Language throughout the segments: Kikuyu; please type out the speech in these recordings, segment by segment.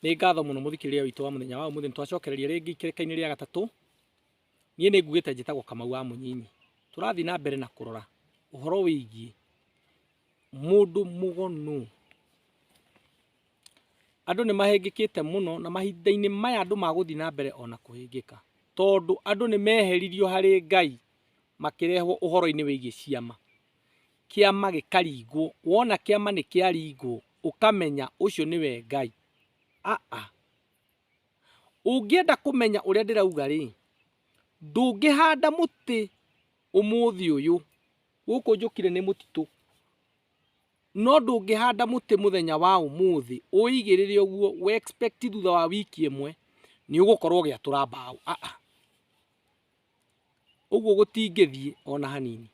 Nĩ ngatho mũno mũthikĩrĩria witũ wa mũthenya wa ũmũthĩ, nĩtwacokereria rĩngĩ ikereka-inĩ rĩa gatatũ. Niĩ nĩ ngugĩte njĩtagwo Kamau wa Mũnyinyi. Tũrathiĩ na mbere na kũrora ũhoro wĩgiĩ mũndũ mũgo nũ. Andũ nĩ mahĩngĩkĩte mũno na mahinda-inĩ maya andũ magũthiĩ na mbere ona kũhĩngĩka, tondũ andũ nĩ meheririo harĩ Ngai makĩrehwo ũhoro-inĩ wĩgiĩ ciama. Kĩama gĩkaringwo, wona kĩama nĩ kĩaringwo ũkamenya ũcio nĩwe Ngai. Aa, ũngĩenda kũmenya ũrĩa ndĩrauga rĩ, ndũngĩhanda mũtĩ ũmũthĩ ũyũ, gũkũ njũkire nĩ mũtitũ, no ndũngĩhanda mũtĩ mũthenya wa ũmũthĩ ũigĩrĩre ũguo we expect thutha wa wiki ĩmwe nĩ ũgũkorwo ũgĩatũra mbaũ. Aa, ũguo gũtingĩthiĩ ona hanini.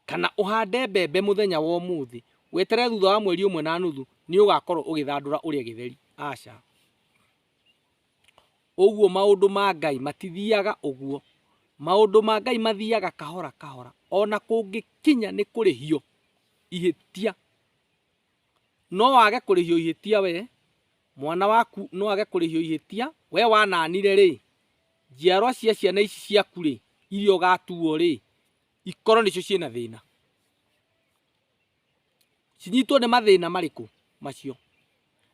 Kana ũhande mbembe mũthenya wa ũmũthĩ weterere thutha wa mweri ũmwe na nuthu nĩ ũgakorwo ũgĩthandũra ũrĩe gĩtheri. Aca. Ũguo maũndũ ma Ngai matithiaga ũguo. Maũndũ ma Ngai mathiaga kahora kahora ona kũngĩkinya nĩ kũrĩhio ihĩtia. No wage kũrĩhio ihĩtia we, mwana waku no age kũrĩhio ihĩtia, we wananire rĩ, njiarwa cia ciana ici ciaku rĩ, iria ũgatuo rĩ, ikorwo nĩcio ciĩna thĩna. Cinyitwo nĩ mathĩna marĩkũ macio?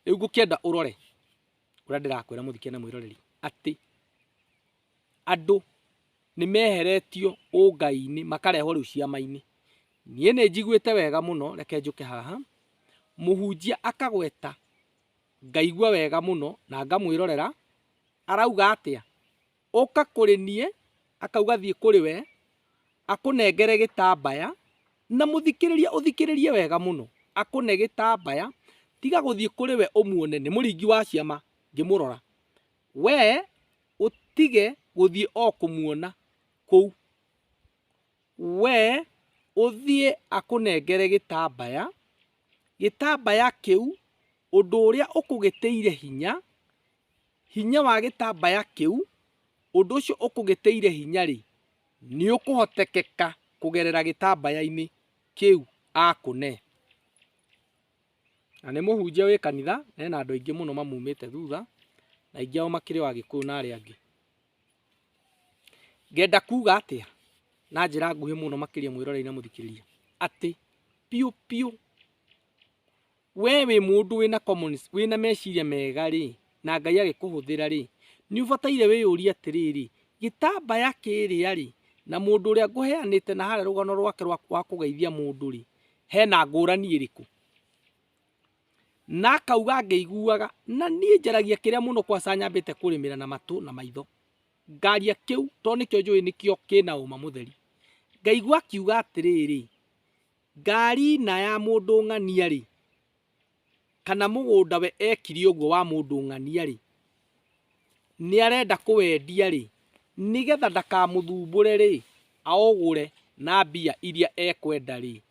Rĩu ngũkĩenda ũrore ũrĩa ndĩrakwĩra mũthikĩria na mwĩroreri, atĩ andũ nĩ meheretio ũngai-inĩ makarehwo rĩu ciama-inĩ. Niĩ nĩ njiguĩte wega mũno, reke njũke haha, mũhunjia akagweta ngaigua wega mũno na ngamwĩrorera, arauga atĩa? Ũka kũrĩ niĩ, akauga thiĩ kũrĩ we, akũnengere gĩtambaya, na mũthikĩrĩria ũthikĩrĩrie wega mũno, akũne gĩtambaya, tiga gũthiĩ kũrĩ we ũmuone nĩ mũringi wa ciama ngĩmũrora. We ũtige gũthiĩ o kũmuona kũu. We ũthiĩ akũnengere gĩtambaya, gĩtambaya kĩu ũndũ ũrĩa ũkũgĩtĩire hinya, hinya wa gĩtambaya kĩu, ũndũ ũcio ũkũgĩtĩire hinya-rĩ, nĩ ũkũhotekeka kũgerera gĩtambaya-inĩ kĩu akũne. Na nĩ mũhunjia wĩ kanitha, na ena andũ aingĩ mũno mamumĩte thutha, na aingĩ ao makĩrĩ o Agĩkũyũ na arĩa angĩ. Ngenda kuga atĩa na njĩra nguhĩ mũno makĩria mwĩroreri na mũthikĩrĩria, atĩ piũ piũ we wĩ mũndũ wĩna common, wĩna meciria mega rĩ, na Ngai agĩkũhũthĩra rĩ, nĩ ũbataire wĩyũrie atĩrĩrĩ, gĩtambaya kĩrĩa rĩ, na mũndũ ũrĩa ngũheanĩte na harĩa rũgano rwake rwa kũgeithia mũndũ rĩ, hena ngũrani ĩrĩkũ? Na akauga ngĩiguaga, na niĩ njaragia kĩrĩa mũno kwaca nyambĩte kũrĩmĩra na matũ na maitho. Ngaria kĩu tondũ nĩkĩo njũĩ nĩkĩo kĩna ũma mũtheri. Ngaigua akiuga atĩrĩrĩ, ngari na ya mũndũ ng'ania rĩ, kana mũgũnda we ekire ũguo wa mũndũ ng'ania rĩ, nĩ arenda kũwendia rĩ, nĩgetha ndakamũthumbũre rĩ, aũgũre na mbia iria ekwenda rĩ,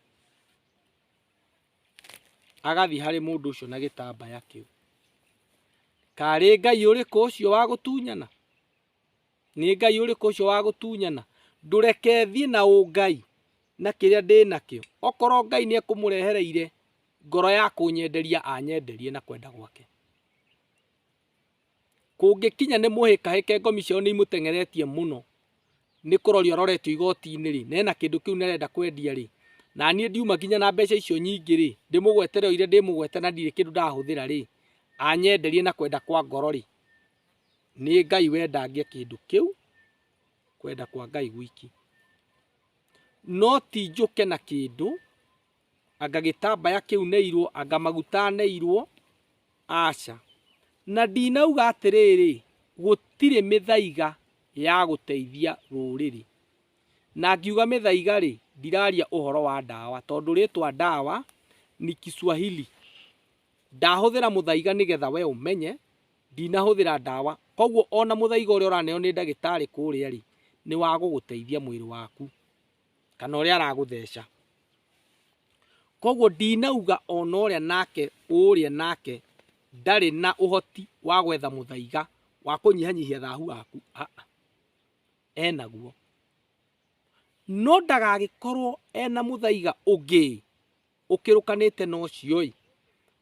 agathiĩ harĩ mũndũ ũcio na gĩtambaya kĩu. Karĩ Ngai ũrĩkũ ũcio wa gũtunyana? Nĩ Ngai ũrĩkũ ũcio wa gũtunyana? Ndũreke thiĩ na ũngai na kĩrĩa ndĩ nakĩo. Okorwo Ngai nĩ ekũmũrehereire ngoro ya kũnyenderia anyenderie na kwenda gwake. Kũngĩkinya nĩ mũhĩkahĩke ngomi ciao nĩ imũteng'eretie mũno, nĩ kũrorio aroretio igoti-inĩ rĩ, na ena kĩndũ kĩu nĩ arenda kwendia rĩ, na niĩ ndiuma nginya na mbeca icio nyingĩ rĩ, ndĩmũgwetere o iria ndĩmũgwete na ndirĩ kĩndũ ndahũthĩra rĩ, anyenderie na kwenda kwa ngoro rĩ, nĩ Ngai wenda ngĩe kĩndũ kĩu, kwenda kwa Ngai gwiki. No ti njũke na kĩndũ, anga gĩtambaya kĩu neirwo, anga maguta neirwo, aca. Na ndinauga atĩrĩrĩ, gũtirĩ mĩthaiga ya gũteithia rũrĩrĩ. Na ngiuga mĩthaiga rĩ, ndiraria ũhoro wa ndawa, tondũ rĩtwa ndawa ni Kiswahili. Ndahũthĩra mũthaiga nĩgetha we ũmenye ndinahũthĩra ndawa. Koguo ona mũthaiga ũrĩa ũraneo nĩ ndagĩtarĩ kũrĩa rĩ, nĩ wa gũgũteithia mwĩrĩ waku, kana ũrĩa aragũtheca. Koguo ndinauga ona ũrĩa nake ũrĩa nake ndarĩ na ũhoti wa gwetha mũthaiga wa kũnyihanyihia thahu waku, aa, enaguo. No ndagagĩkorwo ena mũthaiga ũngĩ ũkĩrũkanĩte na ũcio ĩ,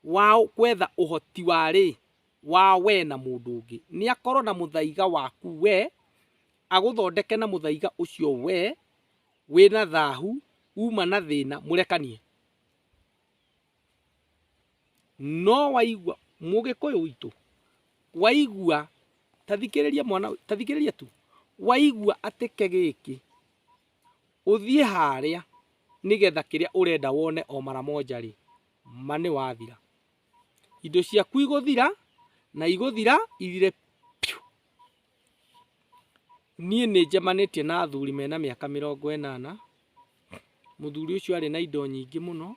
wa gwetha ũhoti wa rĩ, wa we na mũndũ ũngĩ. Nĩ akorwo na mũthaiga waku we, agũthondeke na mũthaiga ũcio we wĩna thahu, uma na thĩna, mũrekanie. No waigua mũgĩkũyũ witũ, waigua, ta thikĩrĩria mwana, ta thikĩrĩria tu, waigua atĩ ke gĩkĩ, ũthiĩ harĩa nĩgetha kĩrĩa ũrenda wone o mara moja rĩ, ma nĩ wathira. Indo ciaku igũthira na igũthira ithire piũ. Niĩ nĩ njemanĩtie na athuri mena mĩaka 80. Mũthuri ũcio arĩ na indo nyingĩ mũno.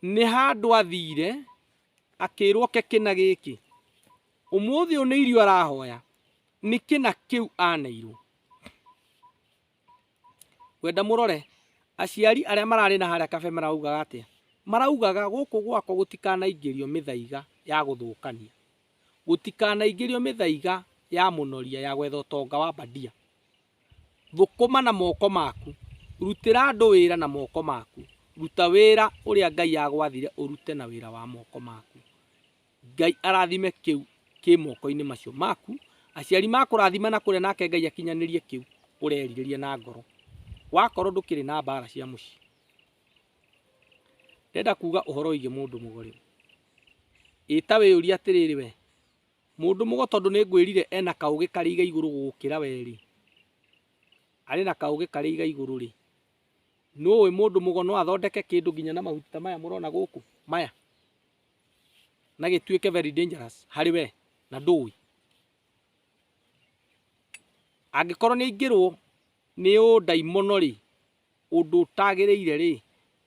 Nĩ handũ athire akĩrwo ke kĩna gĩkĩ. Ũmũthĩ ũyũ nĩ irio arahoya, nĩ kĩna kĩu aneirwo. Ngwenda mũrore aciari arĩa mararĩ na harĩa kabe maraugaga atĩa? Maraugaga gũkũ gwakwa gũtikanaingĩrio mĩthaiga ya gũthũkania. Gũtikanaingĩrio mĩthaiga ya mũnoria ya gwetha ũtonga wa bandia. Thũkũma na moko maku, rutĩra andũ wĩra na moko maku, ruta wĩra ũrĩa Ngai agwathire ũrute na wĩra wa moko maku. Ngai arathime kĩu kĩ moko-inĩ macio maku, aciari makũrathima na kũrĩa nake Ngai akinyanĩrie kĩu ũrerirĩria na ngoro. Wakorwo ndũkĩrĩ na mbara cia mũciĩ. Ndĩrenda kuga ũhoro wĩgiĩ mũndũ mũgo rĩu. Ĩ ta wĩyũrie atĩrĩrĩ we, mũndũ mũgo tondũ nĩ ngwĩrire ena kaũgĩ karĩ iga igũrũ gũgũkĩra we rĩ, arĩ na kaũgĩ karĩ iga igũrũ rĩ, nũĩ mũndũ mũgo no athondeke kĩndũ nginya na mahuti ta maya mũrona gũkũ, maya, na gĩtuĩke very dangerous harĩ we na ndũĩ. Angĩkorwo nĩ aingĩrwo nĩ ũndaimono rĩ, ũndũ ũtagĩrĩire rĩ,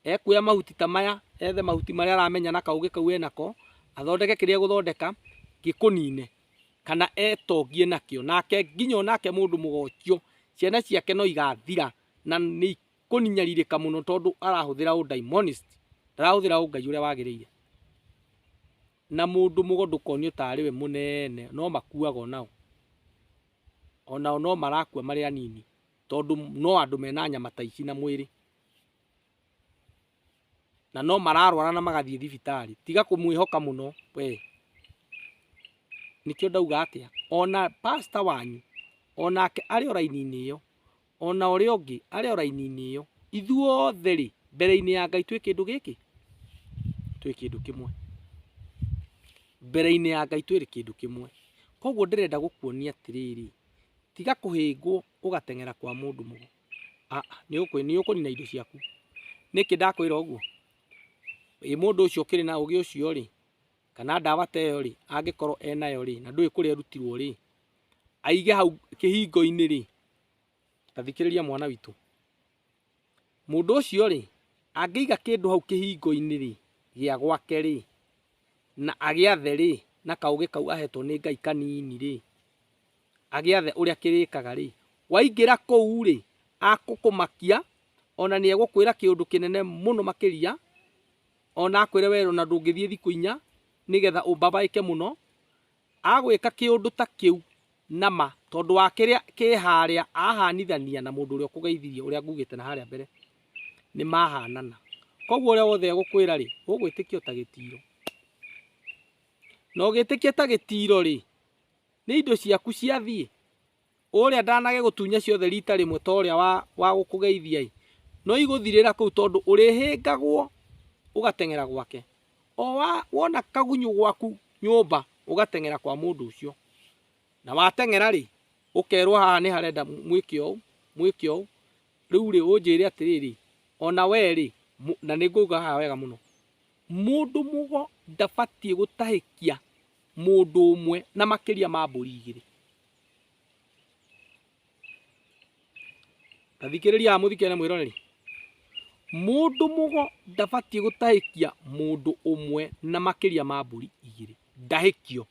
ekuoya mahuti ta maya, ethe mahuti marĩa aramenya na kaũgĩ kau enako, athondeke kĩrĩa egũthondeka, gĩkũnine, kana etongie nakĩo. Nake nginya onake mũndũ mũgo ũcio, ciana ciake no igathira na nĩ ikũnyarirĩka mũno tondũ arahũthĩra ũndaimonist, ndarahũthĩra ũngai ũrĩa wagĩrĩire. Na mũndũ mũgo ndũkonio tarĩ we mũnene, no makuaga onao. Onao no marakua marĩ anini, tondũ no andũ mena nyama ta ici na mwĩrĩ. Na no mararwara na magathiĩ thibitarĩ. Tiga kũmwĩhoka mũno we. Nĩkĩo ndauga atĩa, ona pastor wanyu, onake arĩ o raini-inĩ ĩyo, ona ũrĩa ũngĩ arĩ o raini-inĩ ĩyo, ithuothe rĩ, mbere-inĩ ya Ngai twĩ kĩndũ gĩkĩ, twĩ kĩndũ kĩmwe. Mbere-inĩ ya Ngai twĩ kĩndũ kĩmwe. Koguo ndĩrenda gũkuonia atĩrĩrĩ, tiga kũhĩngwo ũgateng'era kwa mũndũ mũgo. Nĩ ũkũnina indo ciaku. Nĩkĩ ndakwĩra ũguo? Ĩ mũndũ ũcio ũkĩrĩ na ũgĩ ũcio rĩ, kana ndawa ta ĩyo rĩ, angĩkorwo enayo rĩ, na ndũĩ kũrĩa ĩrutirwo rĩ, aige hau kĩhingo-inĩ rĩ, ta thikĩrĩria mwana witũ. Mũndũ ũcio rĩ, angĩiga kĩndũ hau kĩhingo-inĩ rĩ, gĩa gwake rĩ, na agĩathe rĩ, na kaũgĩ kau ahetwo nĩ Ngai kanini rĩ, agĩathe ũrĩa kĩrĩkaga rĩ, waingĩra kũu rĩ, akũkũmakia, ona nĩ egũkwĩra kĩũndũ kĩnene mũno makĩria, ona akwĩre we ona ndũngĩthiĩ thikũ inya, nĩgetha ũmbabaĩke mũno, agwĩka kĩũndũ ta kĩu na ma, tondũ wa kĩrĩa kĩ harĩa ahanithania na mũndũ ũrĩa ũkũgeithirie ũrĩa ngugĩte na harĩa mbere, nĩ mahanana. Koguo ũrĩa wothe egũkwĩra rĩ, ũgwĩtĩkia o ta gĩtiro. Na ũgĩtĩkia ta gĩtiro rĩ, nĩ indo ciaku ciathiĩ. Ũrĩa ndanagĩgũtunya ciothe rita rĩmwe ta ũrĩa wa gũkũgeithia ĩ, no igũthirĩra kũu tondũ ũrĩhĩngagwo ũgateng'era gwake. O wona kagunyũ gwaku nyũmba ũgateng'era kwa mũndũ ũcio. Na wateng'era rĩ, ũkerwo haha nĩ harenda mwĩke ũũ, mwĩke ũũ. Rĩu rĩ, ũnjĩre atĩrĩrĩ, ona we rĩ, na nĩ ngũuga haha wega mũno, mũndũ mũgo ndabatiĩ gũtahĩkia mũndũ ũmwe na makĩria ma mbũri igĩrĩ. Ta thikĩrĩria haha mũthikĩrĩria na mwĩroreri. Mũndũ mũgo ndabatiĩ gũtahĩkia mũndũ ũmwe na makĩria ma mbũri igĩrĩ. Ndahĩkio.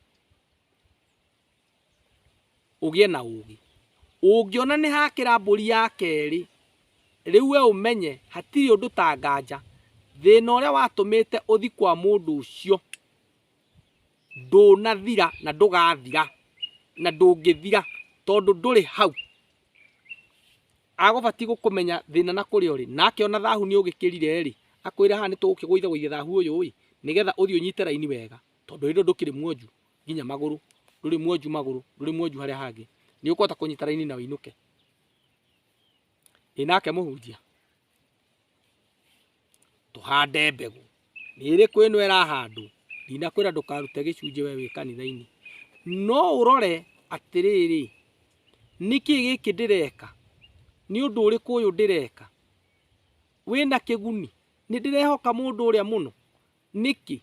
Ũgĩe na ũgĩ. Ũngĩona nĩ hakĩra mbũri ya kerĩ, rĩu we ũmenye hatirĩ ũndũ ta nganja. Thĩna ũrĩa watũmĩte ũthi kwa mũndũ ũcio ndũnathira na ndũgathira na ndũngĩthira tondũ ndũrĩ hau. Agũbatiĩ gũkũmenya thĩna na kũrĩa ũrĩ, na akĩona thahu nĩ ũgĩkĩrire rĩ, akwĩre haha nĩ tũgũkĩgũitha gũithia thahu ũyũ ĩ, nĩgetha ũthiĩ ũnyite raini wega. Tondũ hĩndĩ ĩyo ndũkĩrĩ mwonju nginya magũrũ, ndũrĩ mwonju magũrũ, ndũrĩ mwonju harĩa hangĩ. Nĩ ũkũhota kũnyita raini na ũinũke. Ĩ nake mũhunjia, tũhande mbegũ. Nĩ ĩrĩkũ ĩno ĩrahandwo? Ndinakwĩra ndũkarute gĩcunjĩ we wĩ kanitha-inĩ. No ũrore atĩrĩrĩ, nĩkĩ gĩkĩ ndĩreka? Nĩ ũndũ ũrĩkũ ũyũ ndĩreka? Wĩna kĩguni? Nĩ ndĩrehoka mũndũ ũrĩa mũno? Nĩkĩ?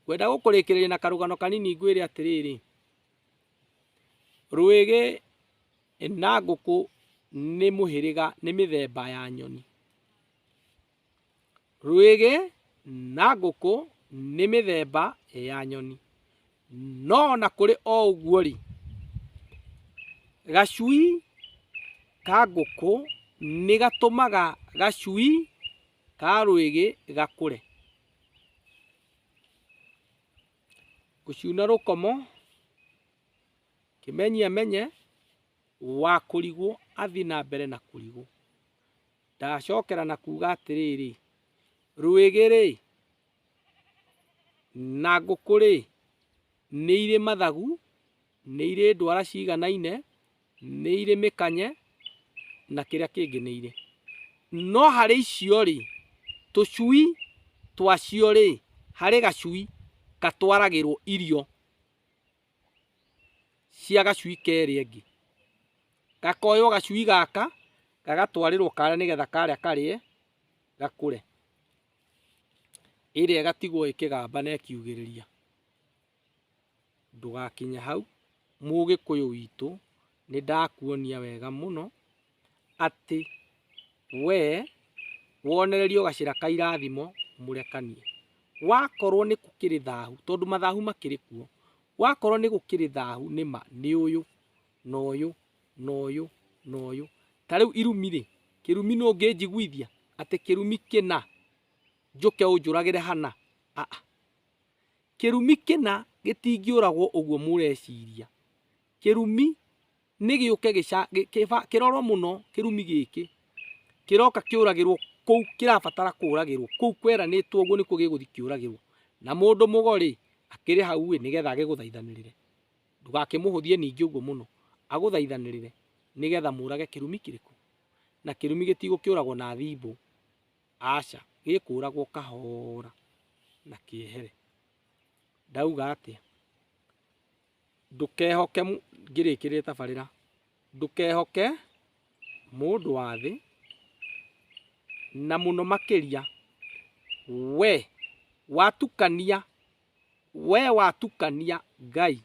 Ngwenda gũkũrĩkĩrĩria na karũgano kanini ngwĩre atĩrĩrĩ, rwĩgĩ na ngũkũ nĩ mũhĩrĩga, nĩ mĩthemba ya nyoni. Rwĩgĩ na ngũkũ nĩ mĩthemba ya nyoni. No ona kũrĩ o ũguo rĩ, gacui ka ngũkũ nĩ gatũmaga gacui ka rwĩgĩ gakũre. Ngũciuna rũkomo, kĩmenyi amenye, wa kũrigwo athiĩ na mbere na kũrigwo. Ndacokera na kuga atĩrĩrĩ, rwĩgĩ rĩ, na ngũkũ rĩ, nĩ irĩ mathagu, nĩ irĩ ndwara ciganaine, nĩ irĩ mĩkanye, na kĩrĩa kĩngĩ nĩ irĩ. No harĩ icio rĩ, tũcui twacio rĩ, harĩ gacui gatwaragĩrwo irio cia gacui kerĩa ĩngĩ. Gakoywo gacui gaka, gagatwarĩrwo karĩa nĩgetha karĩa karĩe, gakũre. Ĩrĩa ĩgatigwo ĩkĩgamba na ĩkiugĩrĩria. Ndũgakinye hau, mũgĩkũyũ witũ, nĩ ndakuonia wega mũno, atĩ we wonererio gacĩra ka irathimo mũrekanie. Wakorwo nĩ gũkĩrĩ thahu, tondũ mathahu makĩrĩ kuo, wakorwo nĩ gũkĩrĩ thahu nĩ ma nĩ ũyũ na ũyũ na ũyũ na ũyũ. Ta rĩu irumi rĩ, kĩrumi nũ ũngĩnjiguithia atĩ kĩrumi kĩna njũke ũnjũragĩre hana? Aa. Kĩrumi kĩna gĩtingĩũragwo ũguo mũreciria. Kĩrumi nĩ gĩũke kĩrorwo mũno kĩrumi gĩkĩ. Kĩroka kĩũragĩrwo kũu kĩrabatara kũragĩrwo. Kũu kweranĩtwo ũguo nĩkuo gĩgũthiĩ kĩũragĩrwo. Na mũndũ mũgo rĩ, akĩrĩ hau ĩ nĩgetha agĩgũthaithanĩrĩre. Ndũgakĩmũhũthie ningĩ ũguo mũno. Agũthaithanĩrĩre nĩgetha mũrage kĩrumi kĩrĩkũ? Na kĩrumi gĩtigũkĩũragwo na thimbũ. Aca, gĩkũragwo kahora na kĩehere. Ndauga atĩa? Ndũkehoke, ngĩrĩkĩrĩria tabarĩra, ndũkehoke mũndũ wa thĩ, na mũno makĩria we watukania, we watukania Ngai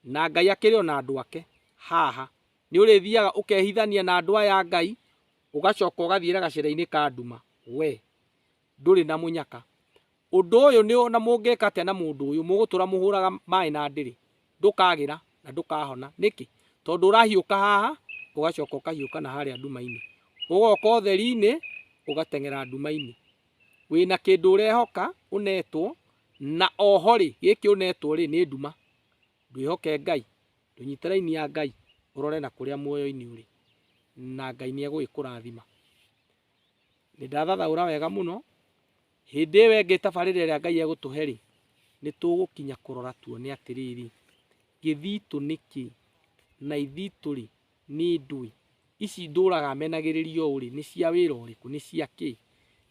na Ngai akĩrĩ o na andũ ake haha. Nĩ ũrĩthiaga ũkehithania na andũ aya a Ngai, ũgacoka ũgathiĩra gacĩra-inĩ ka nduma. We ndũrĩ na mũnyaka. Ũndũ ũyũ nĩ ona mũngĩka atĩa na mũndũ ũyũ, mũgũtũra mũhũraga maĩ na ndĩrĩ. Ndũkagĩra na ndũkahona. Nĩkĩ? Tondũ ũrahiũka haha, ũgacoka ũkahiũka na harĩa nduma-inĩ. Ũgoka ũtheri-inĩ, ũgateng'era nduma-inĩ. Wĩna kĩndũ ũrehoka, ũnetwo, na oho rĩ, gĩkĩ ũnetwo rĩ, nĩ nduma. Ndwĩhoke Ngai, ndũnyite raini ya Ngai, ũrore na kũrĩa muoyo-inĩ ũrĩ, na Ngai nĩ egũgĩkũrathima. Nĩ ndathathaũra wega mũno, hĩndĩ ĩyo ĩngĩ tabarĩra ĩrĩa Ngai egũtũhe rĩ, nĩ tũgũkinya kũrora tuone atĩrĩrĩ, gĩthitũ nĩ kĩ, na ithitũ rĩ, nĩ ndũĩ. Ici ndũraga menagĩrĩrio ũũ rĩ, nĩ cia wĩra ũrĩkũ, nĩ cia kĩ?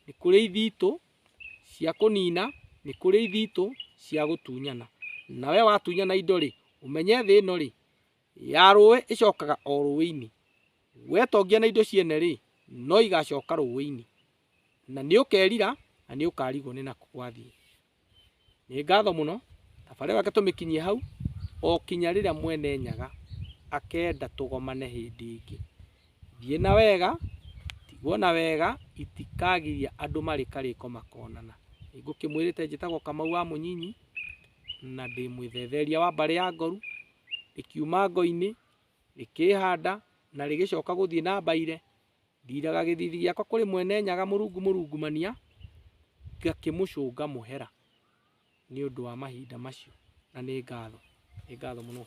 Nĩ kũrĩ ithitũ cia kũnina, nĩ kũrĩ ithitũ cia gũtunyana. Na we watunyana indo rĩ, ũmenye thĩ ĩno rĩ, ya rũĩ ĩcokaga o rũĩ-inĩ. Wetongia na indo ciene rĩ, no igacoka rũĩ-inĩ. Na nĩ ũkerira na nĩ ũkarigwo nĩ nakũ gwathiĩ. Nĩ ngatho mũno, tabarĩra reke tũmĩkinyie hau, o kinya rĩrĩa mwene Nyaga akenda tũgomane hĩndĩ ĩngĩ. Thiĩ na wega, tigwo na wega, itikagiria andũ marĩ karĩko makonana. Nĩ ngũkĩmwĩrĩte njĩtagwo Kamau wa Mũnyinyi, na ndĩ mwĩthetheria wa mbarĩ ya Ngoru, rĩkiuma ngo-inĩ, rĩkĩhanda, na rĩgĩcoka gũthiĩ na mbaire. Ndiraga gĩthithi gĩakwa kũrĩ mwene Nyaga Mũrungu mũrungumania, ngakĩmũcũnga mũhera nĩ ũndũ wa mahinda macio, na nĩ ngatho, nĩ ngatho mũno.